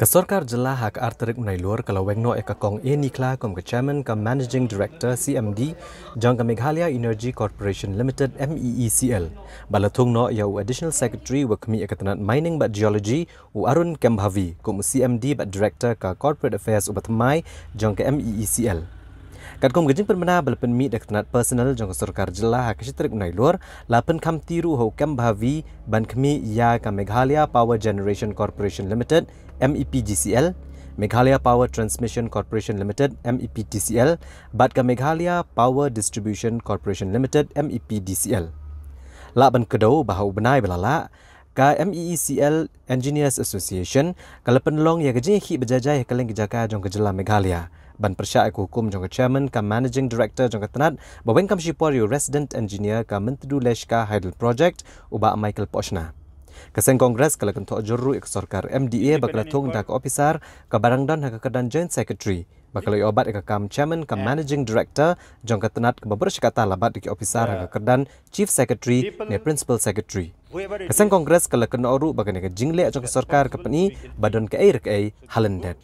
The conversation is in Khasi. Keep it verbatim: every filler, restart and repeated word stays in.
Ka sorkar jylla ha ka ar tarik u Nailur ka la weng noh ïa ka Kong A Nikhla kum ka chairman ka managing director C M D jong ka Meghalaya Energy Corporation Limited, M E E C L, bad la thung noh ïa u additional secretary uba khmih ïa ka tnat mining bad geology, u Arun Kembhavi, kum u C M D bad director ka corporate affairs uba thymmai jong ka M E E C L. Katkum ka jingpynbna ba la pynmih da ka tnat personnel jong ka sorkar jylla ha ka shi tarik u Nailur, la pynkhamti ruh ha u Kembhavi ban khmih ïa ka Meghalaya Power Generation Corporation Limited, M E P G C L, Meghalaya Power Transmission Corporation Limited, M E P T C L, bad ka Meghalaya Power Distribution Corporation Limited, M E P D C L. Lah ban kdew ba ha u bnai ba la leit, ka M E E C L Engineers Association ka la pynlong ïa ka jingïakhih ba jai jai ha kylleng ki jaka jong ka jylla Meghalaya ban pyrshah ïa ka hukum jong ka chairman ka managing director jong ka tnat ba weng kam shipor ïa u resident engineer ka Myntdu Leshka Hydel Project, u Bah Michael Pohshna. Ka seng Congress ka la kynthoh jur ruh ïa ka sorkar M D A ba ka la thung da ka ophisar kaba dang don ha ka kyrdan joint secretary, ba ka la ïoh bat ïa ka kam chairman ka managing director jong ka tnat kaba bor shi katta la bat ïa ki ophisar ha ka kyrdan chief secretary ne principal secretary. Ka seng Congress ka la kynnoh ruh ba kane ka jingleh jong ka sorkar ka pyni ba don kaei re kaei ha lyndet.